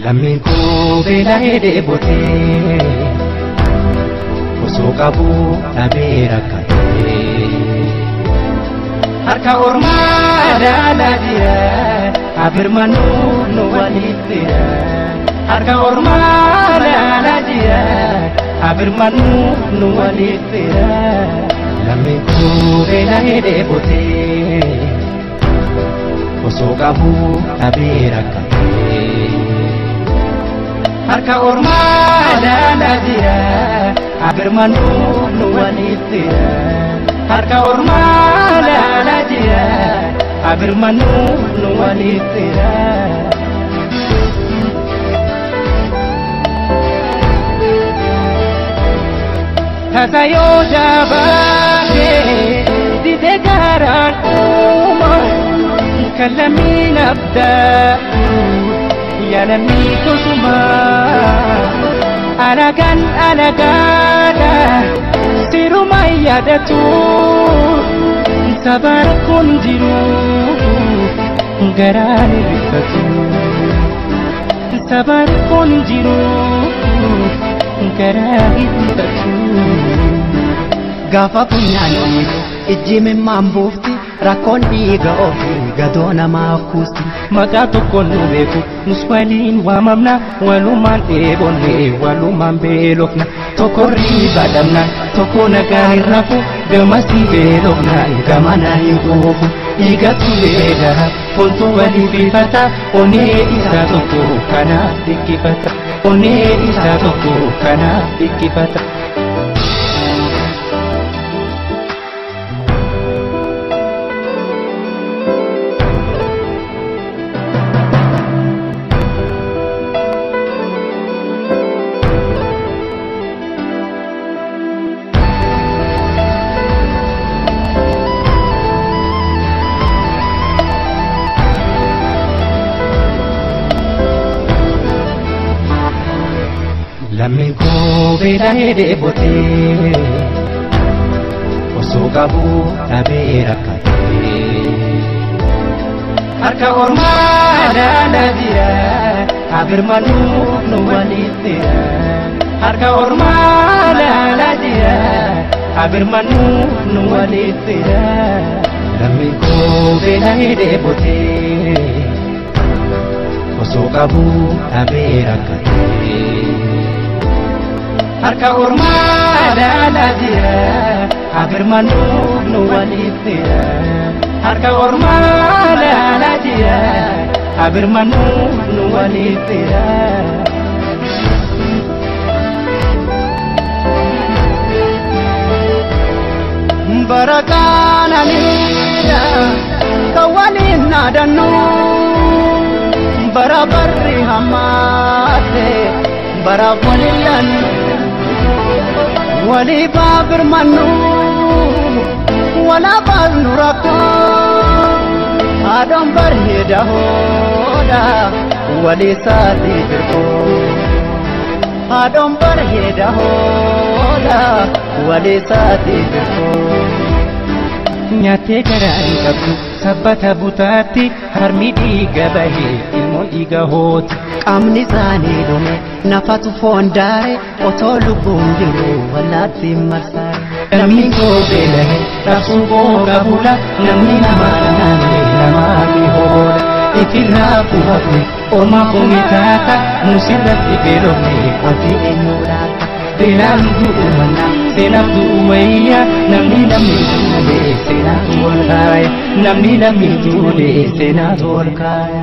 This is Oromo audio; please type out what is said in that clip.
Lammiin koo beela'ee dheebotee osoo qabuu dhabee rakkatee harka ormaa ilaalaa jira abirmanuu nu walitti harka ormaa ilaalaa jira abirmanuu nu walitti. Lammiin koo beela'ee dheebotee osoo qabuu dhabee rakkatee harka ormaa ilaalaa jira abirmanuu nu walitti harka ormaa ilaalaa jira abirmanuu nu walitti. Tasa yoo jabaatee didee garaan uuma kan lammiin abdaatu yalamii kusuma alagaan alagaadha siruma yaadatu saba rakkoon jiru garaan hirrifatu saba rakkoon jiru garaan hirrifatu. Gaafa funyaan ijji mimmaan buufti rakkoon dhiiga ofii gadoo namaaf kuusti. Maqaa tokkoon nu beeku nus waliin waamamna walumaan dheebonne walumaan beelofna tokko riba dhabna tokko nagaa hin rafu gamasii beelofna gamana hin quufu dhiigatu beelaa foontu walii bifata onnee isaa tokko kanaaf dhikkifata onnee isaa tokko kanaaf dhikkifata. Lammiin koo beela'ee dheebotee osoo qabuu dhabee rakkatee harka ormaa ilaalaa jira abirmanuu nu walitti harka ormaa ilaalaa jira abirmanuu nu walitti. Lammiin koo beela'ee dheebotee osoo qabuu dhabee rakkatee harka ormaa ilaalaa jira abirmanuu nu walitti harka ormaa ilaalaa jira abirmanuu nu walitti. Barakaananiidha kan waliin naadannu bara barri hammaate bara walillannu walii baabirmannu walaa baasnu rakkoo haadhoon bareeda hoodha walii saatii firqoo haadhoon bareeda hoodha walii saatii firqoo. Nyaatee garaa hin qabdu sabbata butaatti harmi dhiiga bahee ilmoon dhiiga hooti. Qaamni isaanii dhume nafatu foon daare otoo lubbuun jiru wallaatti marsaare. Lammiin koo beela'e raabsuu koo qabula namni namaa naane namaa ni hoola. Ifirraa bu'afne ormaa koome taata nusirratti beelofne wanti eenyu laata. Beelaan du'u manna seenaaf du'u wayya namni lammi duule seenaatu ol kaaya namni lammi duule seenaatu ol kaaya.